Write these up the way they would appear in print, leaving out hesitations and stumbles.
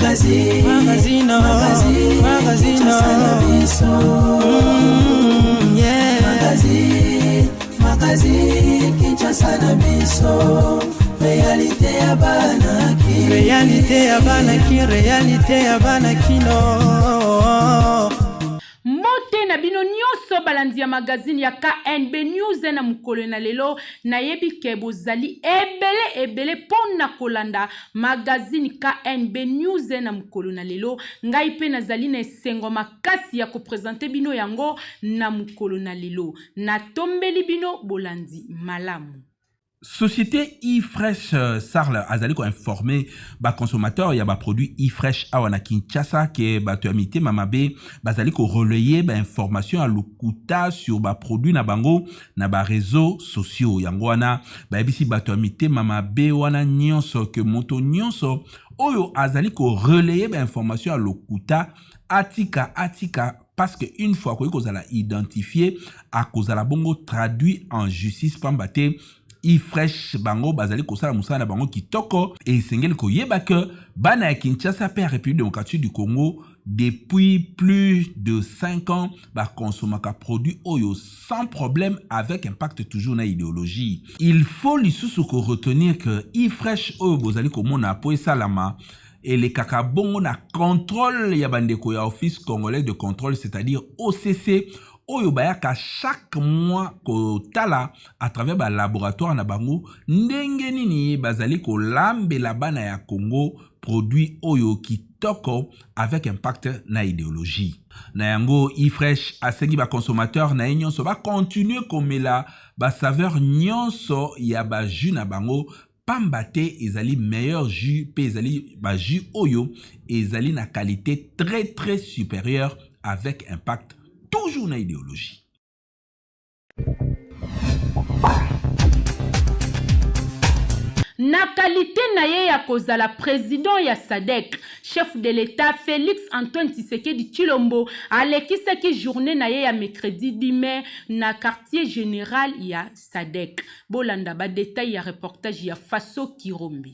Magazine, magazine, magazine, magazine, yeah. Magazine, magazine, Kinshasa na biso. Réalité ya bana ki. Réalité ya bana ki, réalité ya bana kino. Mbote na bino nionso balandi ya magazine ya KNB News na mokolo na lelo nayebi ke bozali ebele ebele pona kolanda magazine KNB News na mokolo na lelo ngai pe nazali na esengo makasi ya ko presenter bino yango na mokolo na lelo natombeli bino bolandi malamu. Société e-fresh euh, Sarl azali ko informer ba consommateurs ya ba produits e-fresh awa na Kinshasa ke bato ya mitema mabe bazali ko relayer ba information ya lokuta sur ba produits na bango na ba réseaux sociaux. Yango wana bayebisi bato ya mitema mabe wana nyonso ke moto nyonso oyo azali ko relayer ba information ya lokuta atika atika parce que une fois akoki kozala identifié akozala bongo traduit en justice pamba te ifresh bango bazali kosala mosala na bango kitoko esengeli koyeba ke bana ya kinshasa mpe ya république démocratique du congo depuis plus de 5 ans bakonsomaka produit oyo sans problème avec impact toujours na idéologie il faut lisusu koretenir que ifresh oyo bozali komona mpo esalama elekaka bongo na contrôle ya bandeko ya office congolais de contrôle c'est-à-dire OCC oyo bayaka chaque mois kotala à travers ba laboratoire na bango ndenge nini bazali kolambela bana ya Congo produit oyo kitoko avec impact na idéologie na yango ifresh asengi ba consommateur na ye nyonso ba continuer komela ba saveur nyonso ya ba jus na bango pamba te ezali meilleur jus pe ezali ba jus oyo ezali na qualité très très supérieure avec impact toujours na idéologie. Na qualite na ye ya kozala president ya sadec, chef de l'Etat Felix Antoine Tshisekedi Tshilombo alekisaki journee na ye ya mecredi 10 mai na quartier general ya Sadec. Bolanda ba details ya reportage ya Faso Kirombe.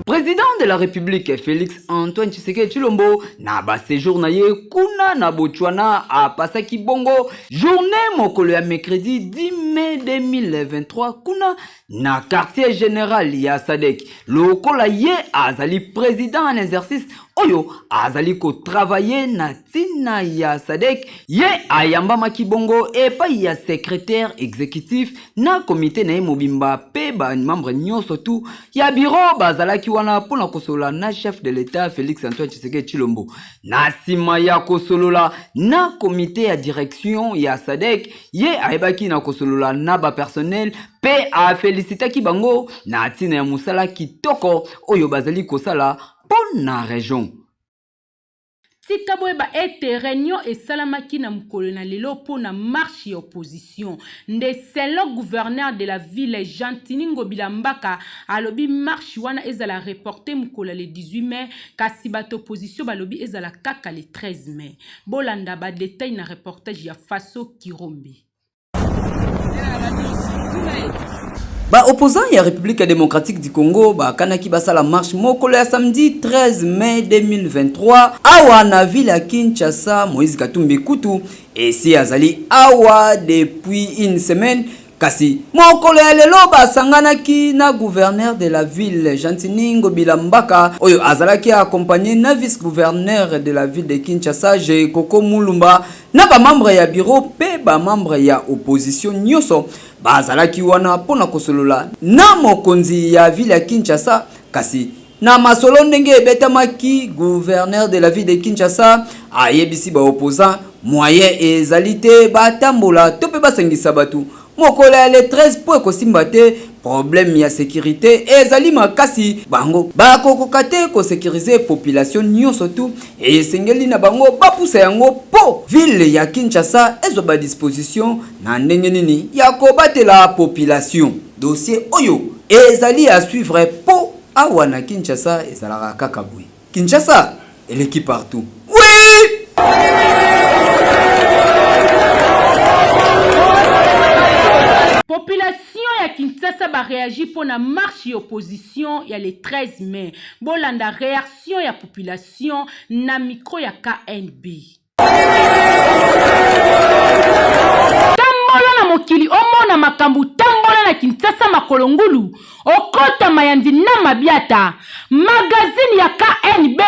Président de la République Félix Antoine Tshisekedi Tshilombo na ba séjour na ye kuna na Botswana apasaki bongo journée mokolo ya mercredi 10 mai 2023 kuna na quartier général ya SADC lokola ye azali président en exercice oyo azali kotravaille na ntina ya SADC ye ayambamaki bongo epai ya secrétaire exécutif na komite na ye mobimba mpe bamembre nyonso tu ya biro bazalaki wana mpo na kosolola na chef de l'etat Félix Antoine Tshisekedi Tshilombo na nsima ya kosolola na komite ya direction ya SADC ye ayebaki na kosolola na bapersonnel mpe afelisitaki bango na ntina ya mosala kitoko oyo bazali kosala mpo na region. Tika boyeba ete reunion esalamaki na mokolo na lelo mpo na marche ya opposition. Nde selon gouverneur de la ville Gentiny Ngobila Mbaka alobi marche wana ezala reporter mokolo ya le 18 mai kasi bato opposition balobi ezala kaka le 13 mai. Bolanda ba details na reportage ya Faso Kirombe. Ba opposants ya Republique democratique du Congo bakanaki basala marche mokolo ya samedi 13 mai 2023 awa na ville ya Kinshasa. Moïse Katumbi kutu esi azali awa depuis une semaine kasi mokolo ya lelo basanganaki na gouverneur de la ville Gentiny Ngobila Mbaka oyo azalaki accompagné na vice-gouverneur de la ville de Kinshasa Gecoco Mulumba na ba membres ya bureau mpe ba membres ya opposition nyoso bazalaki wana mpo na kosolola na mokonzi ya ville ya Kinshasa. Kasi na masolo ndenge ebetamaki, gouverneur de la ville de Kinshasa ayebisi ba opposants moyen ezali te batambola to mpe basangisa bato mokolo ya le 13 mpo ekosimba te, problème ya securite ezali makasi, bango bakokoka te ko securiser population nionso tout, esengeli na bango bapusa yango mpo ville ya Kinshasa ezwa ba dispositions na ndenge nini ya kobatela population. Dossier oyo ezali à suivre mpo awa na Kinshasa ezalaka kaka boye. Kinshasa eleki partout. Oui! Population ya Kinshasa. Kinshasa ba reagir mpo na marche ya opposition ya le 13 mai. Bolanda reaction ya population na micro ya KNB. Tambola na mokili omona makambo, tambola na Kinshasa makolo ngulu, okota mayandi na mabiata. Magazine ya KNB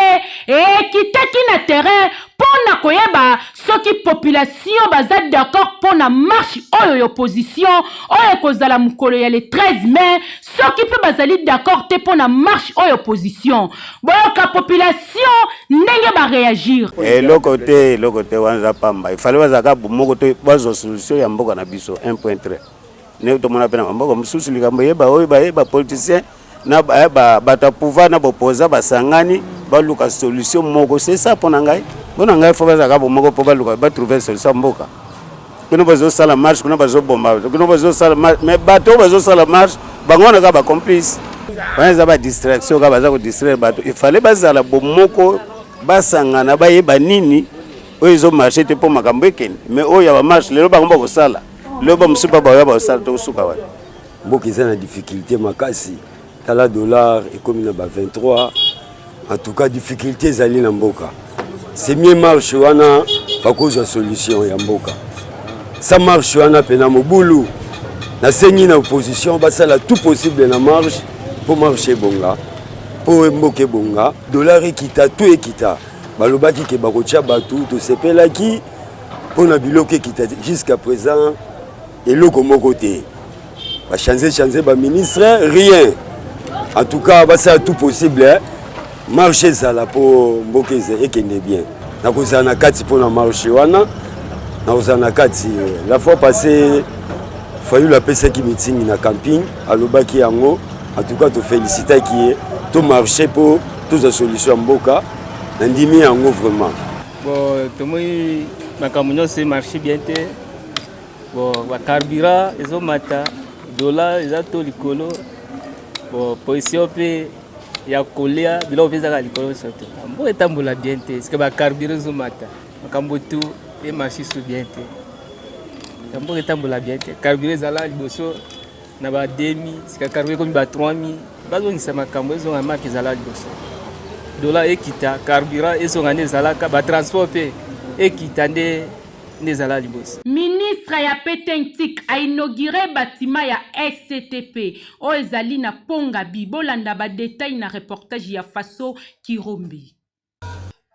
ekitaki na terrain mpo na koyeba soki population baza d'accord mpo na marche oyo ya opposition oyo ekozala mokolo ya le 13 mai, soki mpe bazali d'accord te mpo na marche oyo opposition. Boyoka population ndenge ba reagir. Eloko te, eloko te, wana eza pamba. Il fallait bazalaka bomoko to bazwa solution ya mboka na biso 1 point trait. Ndenge tomona mpe na bamboka mosusu likambo eyeba oyo baye ba politiciens na bato ya pouvoir na bopoza basangani baluka solution moko. C'est ça mpo na ngai, mpo na ngai fo bazalaka bomoko mpo baluka batrouve solution ya mboka. Kuna bazosala marche, kuna bazobomba, kuna bazosala marche, mais bato oyo bazosala marche bango wana kaka bacomplice wana, eza badistraction kaka, baza kodistraire bato. Il fallait bazala bomoko, basangana, bayeba nini oyo ezomarche te mpo makambo ekende. Mais oyo ya bamarche lelo bango bakosala, lelo bamosusu mpa baoya bakosala, tokosuka wapi? Mboka eza na difficulté makasi, tala dollar ekomi na ba 23. En tout cas difficulté ezali na mboka. C'est mieux marche wana bakozwa solution ya mboka. Sa marche wana pena mobulu. Nasengi na opposition basala tout possible na marche mpo marche ebonga, mpo mboka ebonga, dollar ekita, tout ekita. Balobaki ke bakotia bato, tosepelaki mpo na biloko ekita. Jusqu'à présent eloko moko te, bachange change baministre, rien. En tout cas basala tout possible marche ezala mpo mboka ekende bien. Nakozala na kati mpo na marche wana, nakozala na kati. La fois passée Fayulu apesaki meeting na camping, alobaki yango. En tout cas tofélicitaki ye. Tomarche mpo tozwa solution ya mboka, nandimi yango vraiment. Bon, tomoni makambo nyonso emarche bien te. Bon, bacarburant ezomata, dollar eza to likolo. Bon, position mpe ya kolia biloko mpe ezaka likolo nyonso te. Mboka etambola bien te, parce que bacarburant ezomata, makambo tu emarche su bien te. Mboka etambola bien te, carburant ezala liboso na ba 2000, sika carburant ekomi ba 3000. Bazongisa makambo ezonga marke ezala liboso, dollar ekita, carburant ezonga nde ezalaka, batransport mpe ekita nde nde ezala liboso. Ministre ya PTNTIC a inaugure batiment ya SCTP oyo ezali na Pont-Gaby. Bolanda ba details na reportage ya Faso Kirombi.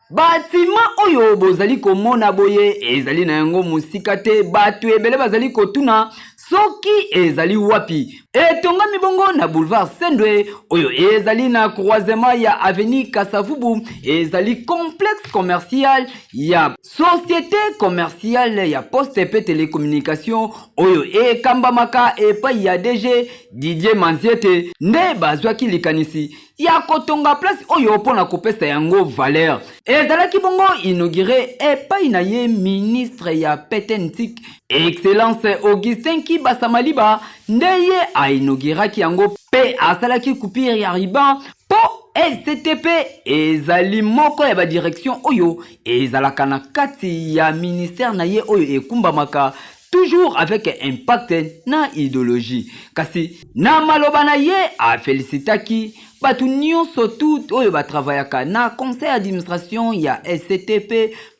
Batima oyo bozali komona boye ezali na yango mosika te. Bato ebele bazali kotuna soki ezali wapi. Etongami bongo na boulevard Sendwe oyo ezali na croisement ya avenue Kasavubu. Ezali complexe commercial ya société commerciale ya poste pe telecommunication oyo ekambamaka epai ya DG Didier Manziete nde bazwaki likanisi ya kotonga place oyo mpo na kopesa yango valeur. Ezalaki bongo inaugure epai na ye ministre ya PTNTIC Excellence Augustin Kibasa Maliba nde ye ainauguraki yango mpe asalaki coupure ya ruban mpo SCTP ezali moko ya badirection oyo ezalaka na kati ya ministère na ye oyo ekumbamaka toujours avec impact na idéologie. Kasi na maloba na ye afelisitaki bato nyonso tout oyo batravayaka na conseil d'administration ya SCTP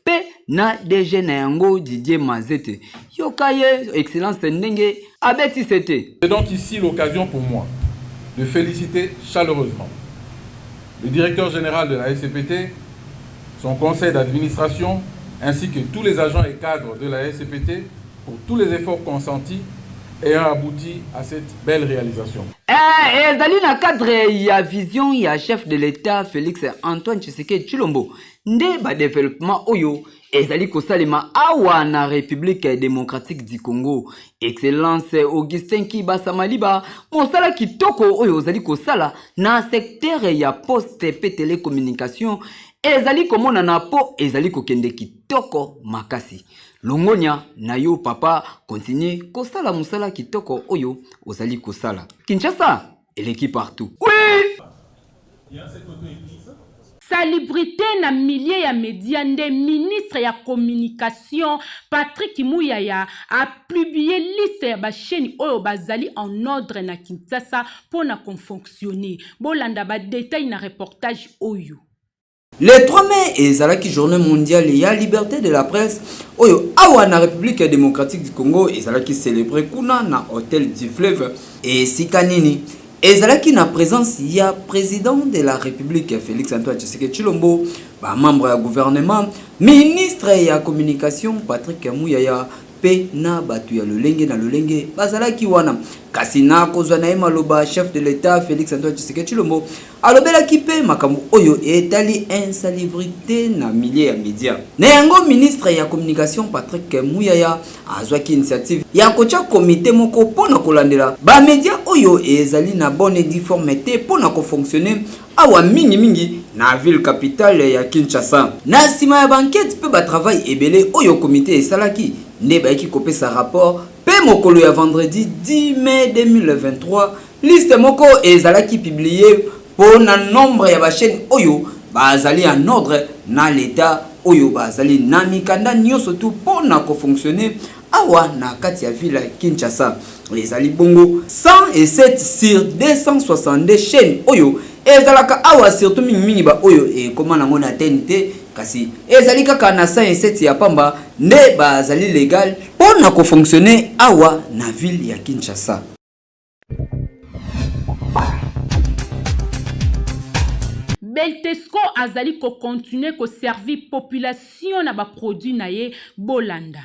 mpe na DG na yango Didier Mazete. Yoka ye Excellence ndenge abeti sete. C'est donc ici l'occasion pour moi de féliciter chaleureusement le directeur général de la SCPT, son conseil d'administration, ainsi que tous les agents et cadres de la SCPT pour tous les efforts consentis ayant abouti à cette belle réalisation. Eh, ezali na cadre ya vision ya chef de l'État Félix Antoine Tshisekedi Tshilombo nde ba développement oyo ezali kosalema awa na République démocratique du Congo. Excellence Augustin Kibasa Maliba, mosala kitoko oyo ozali kosala na secteur ya poste pe télécommunication ezali komonana po ezali kokende kitoko makasi. Longonya na yo papa, continue kosala mosala kitoko oyo ozali kosala. Kinshasa eleki partout. Oui! Salubrite na milieu ya media nde ministre ya communication Patrick Muyaya a publier liste ya ba chaines oyo bazali en ordre na Kinshasa mpo na ko fonctionner. Bolanda ba details na reportage oyo. Le 3 mai ezalaki journée mondiale ya liberté de la presse oyo awa na République démocratique du Congo ezalaki célébré kuna na Hôtel du Fleuve esika nini ezalaki na présence ya président de la République Félix Antoine Tshisekedi Tshilombo, ba membres ya gouvernement, ministre ya communication Patrick Muyaya mpe na bato ya lolenge na lolenge bazalaki wana. Kasi na kozwa na ye maloba, chef de l'Etat Felix Antoine Tshisekedi Tshilombo alobelaki mpe makambo oyo etali insalubrite na milieu ya media. Na yango, ministre ya communication Patrick Muyaya azwaki initiative ya kotya comite moko mpo na kolandela ba media oyo ezali na bonne et due forme te mpo na ko fonctionner awa mingi mingi na ville capitale ya Kinshasa. Na sima ya ba enquetes mpe ba travail ebele oyo comite esalaki nde bayaki kopesa rapport mpe mokolo ya vendredi 10 mai 2023 liste moko ezalaki publier mpo na nombre ya ba chaines oyo bazali en ordre na l'etat oyo bazali na mikanda nionso tout mpo na ko fonctionner awa na kati ya ville ya Kinshasa. Ezali bongo 107 sur 262 chaines oyo ezalaka awa surtout mingi mingi ba oyo ekoma nango na TNT kasi ezali kaka na 107 ya pamba nde bazali legal mpo na ko fonctionner awa na ville ya Kinshasa. Beltesco azali ko continuer ko servir population na ba produits na ye bolanda.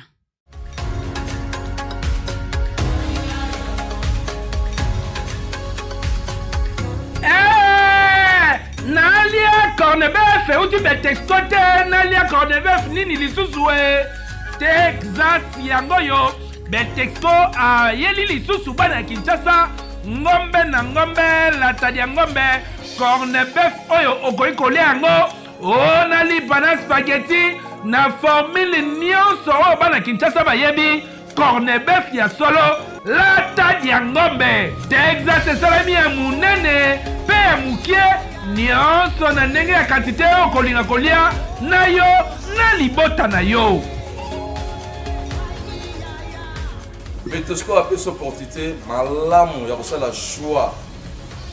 Eh, nalia cornebef euti betexco te nalia cornebef nini lisusu e texas yango oyo betexco ayeli lisusu bana ya kinshasa ngombe na ngombe latadi ya ngombe cornebef oyo okoki kolia yango o na lipa na spaghetti na formule nyonso oyo bana Kinshasa bayebi cornebef ya solo lata ya ngombe Texas esalemi ya monene mpe ya mokie nyonso na ndenge ya kantite oyo okolinga kolia na yo na libota na yo. Betosco apesi opportunité malamu ya kosala choix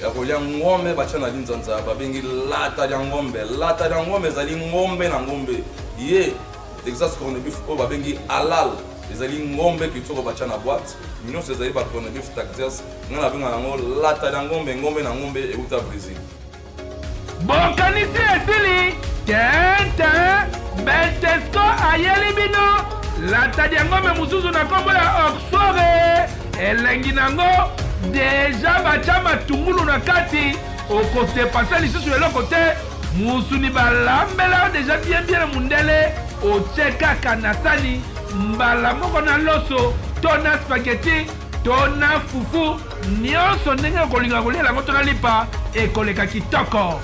ya kolia ngombe batya na linzanza babengi lata lya ngombe. Lata lya ngombe ezali ngombe na ngombe ye Texas corned beef oyo babengi halal ezali ngombe kitoko batya na boîte nyonso ezali ba corned beef Texas ngai nabengaka yango lata lya ngombe ngombe na ngombe euta Brésil. Bokanisi esili tente Beltesco ayeli bino lata diangombe mosusu na nkombo ya Oxford elengi nango deja batya matungulu na kati okodepase lisusu eloko te musuni balambela yo deja bien bien na mundele otye kaka na sani mbala moko na loso to na spaghetti to na fufu Nionso ndenge okolinga koliela yango to na lipa ekoleka kitoko.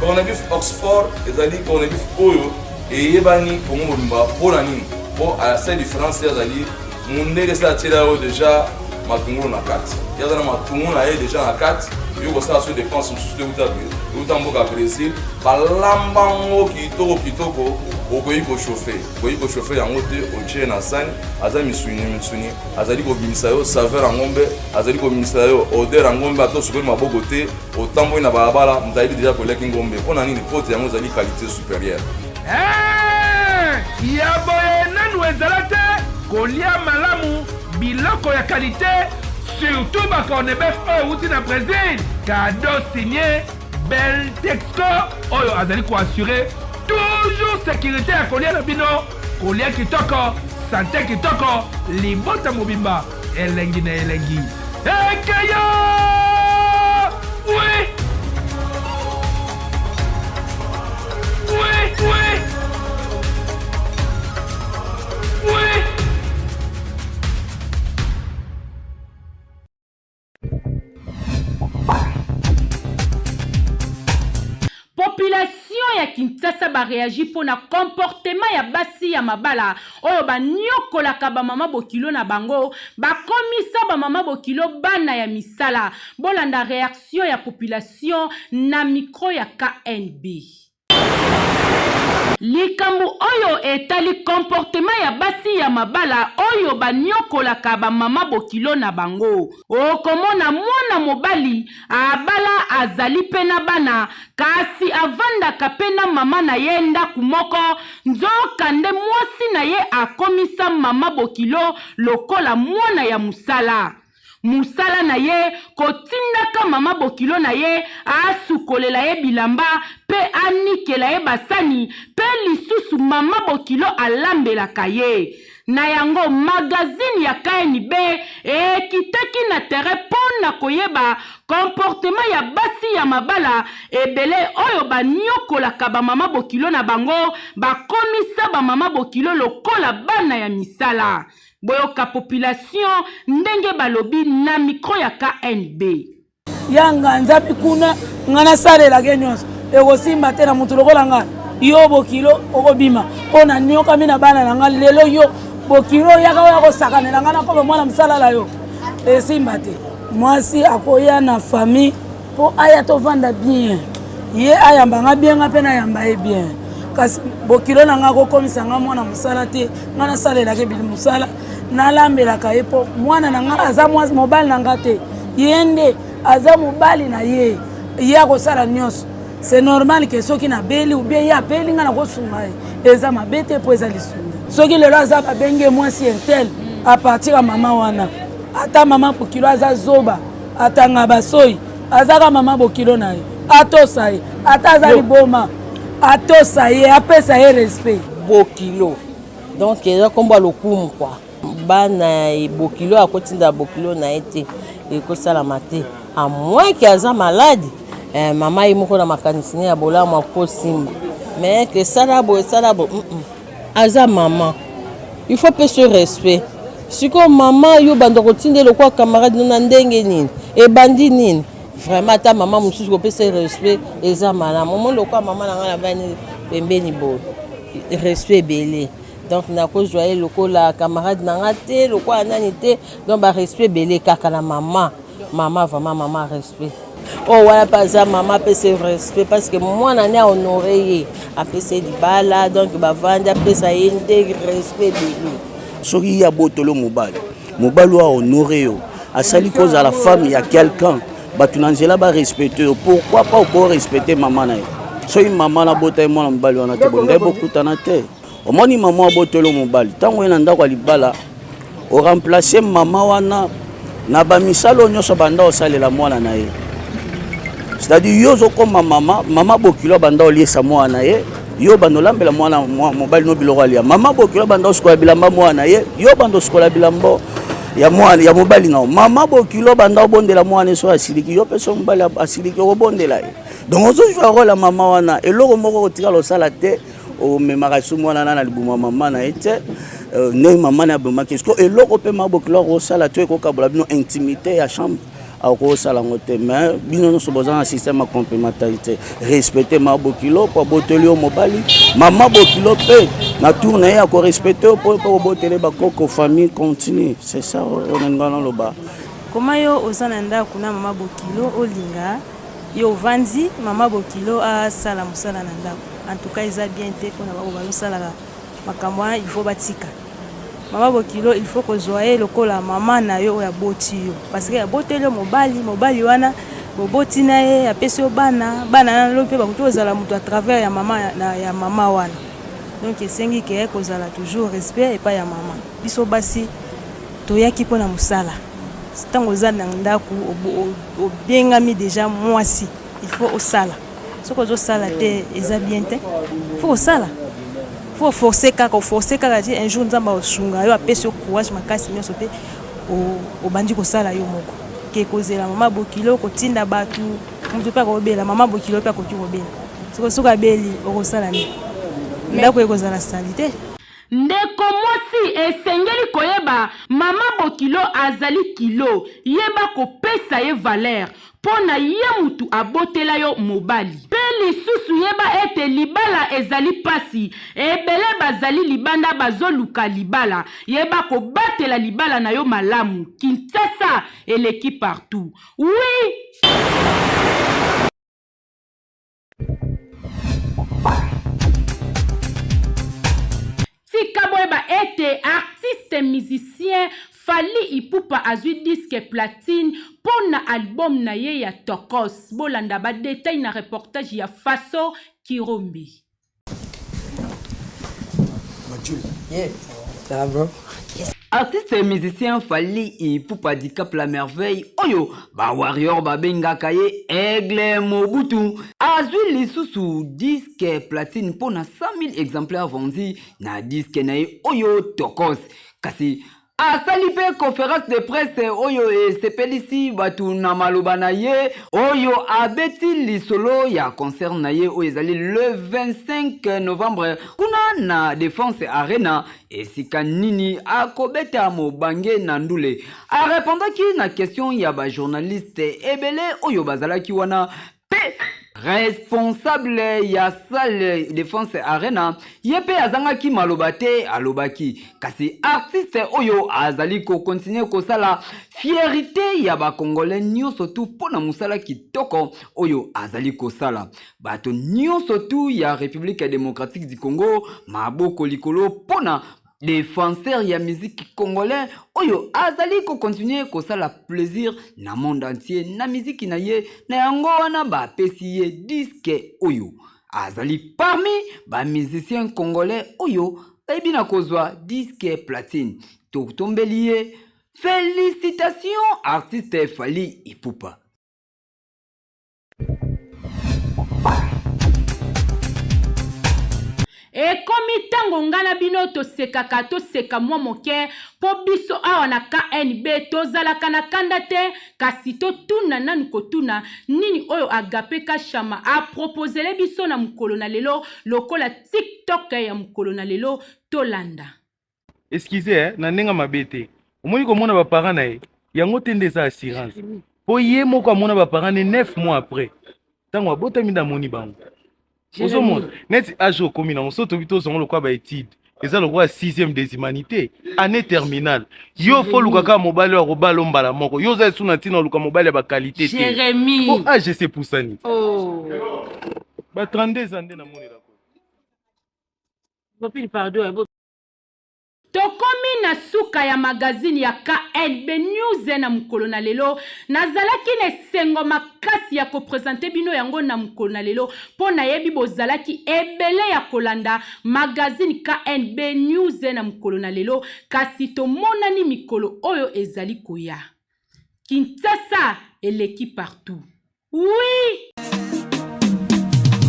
Corned-beef Oxford ezali corned-beef oyo eyebani Congo mobimba mpo na nini? Mpo asali différence ye azali mundele esi atiela yo deja matungulu na kati, ye aza na matungulu na ye deja na kati, yo kosala so dépense mosusu te euta euta mboka ya Brésil, balamba yango kitoko kitoko, okoki kochauffe, okoki kochauffe yango te, otie na sani, aza misuni misuni azali kobimisa yo saveur ya ngombe azali kobimisa yo odeur ya ngombe ata osukoli maboko te otamboli na balabala moto ayebi deja koliaki ngombe mpo na nini mpo te yango ezali qualité supérieure eh, ya boye nanu ezala te kolia malamu biloko ya qualité surtout bacornebef oyo euti na brésil kado signe Beltexco oyo azali ko assurer toujours sécurité ya kolia na bino, kolia kitoko, sante kitoko, libota mobimba elengi na elengi. Ekeyo! Oui! Oui, oui! Oui! Population ya Kinshasa ba reagi mpo na comportement ya basi ya mabala oyo banyokolaka ba mama bokilo na bango, bakomisa ba mama bokilo bana ya misala. Bolanda reaction ya population na micro ya KNB. Likambo oyo etali comportement ya basi ya mabala oyo banyokolaka ba mama bokilo na bango. Okomona mwana mobali abala azali pe na bana kasi avandaka pe na mama na ye ndaku moko, nzoka nde mwasi na ye akomisa mama bokilo lokola mwana ya musala. Musala na ye kotindaka mama bokilo na ye asukolela ye bilamba pe anikela ye basani pe lisusu mama bokilo alambelaka ye. Na yango, magazini ya KNB ekitaki na terrain mpo na koyeba comportement ya basi ya mabala ebele oyo banyokolaka ba mama bokilo na bango, bakomisa ba mama bokilo lokola bana ya misala. Boyoka population ndenge balobi na micro ya KNB. Ya nga nzapi kuna nga nasalelaka ye nyonso ekosimba te na motu lokola nga yo bokilo okobima mpo naniokami na bana na nga lelo yo bokilo oyaka oya kosakanela nga nakoma mwana mosala la yo esimba te mwasi akoya na famille mpo aya tovanda bien ye ayamba nga bien nga mpe nayamba ye bien kasi bokilo na nga akokomisa nga mwana mosala te nga nasalelaka ebili mosala nalambelaka ye mpo mwana na nga aza mobali na nga te ye nde aza mobali na ye ye akosala nyonso c'est normal ke soki nabeli ou bien ye abeli nga nakosunga ye eza mabe te mpo eza lisungi soki lelo aza babenge mwasi intel a partir ya mama wana ata mama bokilo aza zoba atanga basoi azaka mama bokilo na ye atosa ye ata aza liboma atosa ye apesa ye respect bokilo donc eza nkombo ya lokumu kua bana ya bokilo akotinda bokilo na ye te ekosalama te a moins ke aza malade eh, mama ye moko na makanisi ne ya bolamu akosimba mais ke sala boye sala boye mm -mm. aza mama il faut pe ce respect sikoyo mama yo banda kotinda ye lokola camarade no na ndenge nini ebandi nini vraiment ata mama mosusu kopesa ye respect eza malamu omoni lokola mama na ngai navandi pembeni boye respect ebele donc nakozwa ye lokola camarade na nga te lokola nani te donc barespect ebele kaka na mama mama vraiment mama respect oyo oh, wana mpe aza mama apesa ye respect parce que mwana ne ahonore ye apesa ye libala donc bavandi apesa ye nde respect ebele soki ye abotolo mobali mobali oyo ahonore yo asali kozala femme ya quelqu'un bato na nzela barespecte yo pourquoi pas okorespecte mama na ye soki mama nabota ye mwana mobali wana te bondai bokutana te omoni mama abotolo mobali ntango ye na ndako ya libala oremplace mama wana na bamisala oyo nyonso banda osalela mwana na ye c'est-à-dire yo ozokoma mama mama bokilo abanda oliesa mwana na ye yo banda olambela mwana mobali no biloko alia mama bokilo abanda osukola bilamba mwana na ye yo banda osukola bilamba ya mwana ya mobali na yo mama bokilo banda obondela mwana ye soki asiliki yo mpe soki mobali asiliki okobondela ye donc ozozwa role ya mama wana eloko moko okotikala osala te omemaka su mwana na na libumu ya mama na ye te euh, ndenge mama na abomaki siko eloko mpe mama bokilo akosala to ekokabola bino intimité ya chambre akosala yango te mais bino nyonso boza na système ya complémentarité respecte mama bokilo mpo aboteli yo mobali mama bokilo mpe na tour na ye akorespecte yo mpo kobotele bakoko famille continue c'est ça oyo nalinga naloba koma yo oza na ndako na mama bokilo olinga yo ovandi mama bokilo asala mosala na ndako En tout cas eza bien te pona ba oyo bazosalaka makambo wana il faut batika mama bokilo il faut kozwa ye lokola mama na yo oyo aboti yo parce que aboteli yo mobali mobali wana boboti na ye apesi yo bana bana na lobi mpe bakoki kozala moto à travers ya mama na, ya mama wana donc esengi ke kozala toujours respect epai ya mama biso basi toyaki mpo na mosala ntango oza na ndako obengami deja mwasi il faut osala soki ozosala te eza bien te faut osala faut oforce kaka oforce kaka ti un jour nzambe akosunga yo apesi yo courage makasi nyonso mpe obandi kosala yo moko ke kozela mama bokilo kotinda bato moto mpe akobela mama bokilo mpe akoki kobela soki soki abeli okosala nini ndako ekozala salite Ndeko mwasi esengeli koyeba mama bokilo azali kilo yeba kopesa ye valeur mpo na ye mutu abotela yo mobali. Mpe lisusu yeba ete libala ezali pasi, ebele bazali libanda bazoluka libala, yeba kobatela libala na yo malamu, Kinshasa eleki partout. Oui! musicien Fally Ipupa azwi disque platine mpo na album na ye ya Tokos. Bolanda ba details na reportage ya Faso Kirombi. Yeah. Ça va, bro? Artiste et musicien Fally Ipupa Dicap la merveille oyo ba warrior babengaka ye Aigle Mobutu azwi lisusu disque platine mpo na 100 000 exemplaires vendus na disque na ye oyo Tokos. Kasi asali mpe conference de presse oyo esepelisi bato na maloba na ye oyo abeti lisolo ya concert na ye oyo ezali le 25 novembre kuna na Defense Arena esika nini akobeta mobange na ndule. Arepondaki na question ya ba journaliste ebele oyo bazalaki wana mpe responsable ya salle Defense Arena ye mpe azangaki maloba te, alobaki kasi artiste oyo azali kokontinue kosala fierite ya bakongole nyonso tu mpo na mosala kitoko oyo azali kosala. Bato nyonso tu ya Republique Democratique du Congo maboko likolo mpo na defenseur ya musique congolais oyo azali kokontinue kosala plaisir na monde entier na miziki na ye. Na yango wana bapesi ye diske oyo azali parmi ba musiciens congolais oyo bayebi na kozwa diske platine. Totombeli ye felicitation artiste Fally Ipupa. Ekomi ntango nga na bino tosekaka, toseka mwa moke, mpo biso awa na KNB tozalaka na kanda te, kasi totuna nanu kotuna nini oyo Agape Kashama a proposele biso na mokolo na lelo lokola TikTok ya mokolo na lelo. Tolanda. Excusez eh, na ndenge mabe te. Omoni komona ba parents na ye, yango te nde eza assurance. Po ye moko amona ba parents ne 9 mois après. Tango abotami nde amoni bango. Ozomona neti age okomi nango so tobi tozongo lokola ba études eza lokola 6e des humanités année terminale yo fo luka kaka mobali oyo akobala yo mbala moko yo oza esu na ntina oluka mobali ya bakalite te po age esi epusani oh. Ba 32 ans nde namonela. Copine pardon. Tokomi na suka ya magazine ya KNB News na mokolo na lelo. Nazalaki na esengo makasi ya kopresente bino yango na mokolo na lelo mpo nayebi bozalaki ebele ya kolanda magazine KNB News na mokolo na lelo, kasi tomonani mikolo oyo ezali koya. Kinshasa eleki partout. Oui!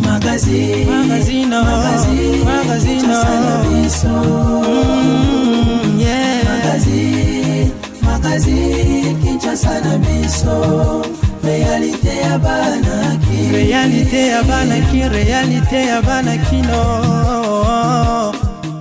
Magazine, magazine, magazine, magazine, yeah. Magazine, magazine, Kinshasa na biso. Réalité ya bana ki. Réalité ya bana ki, réalité ya bana kino.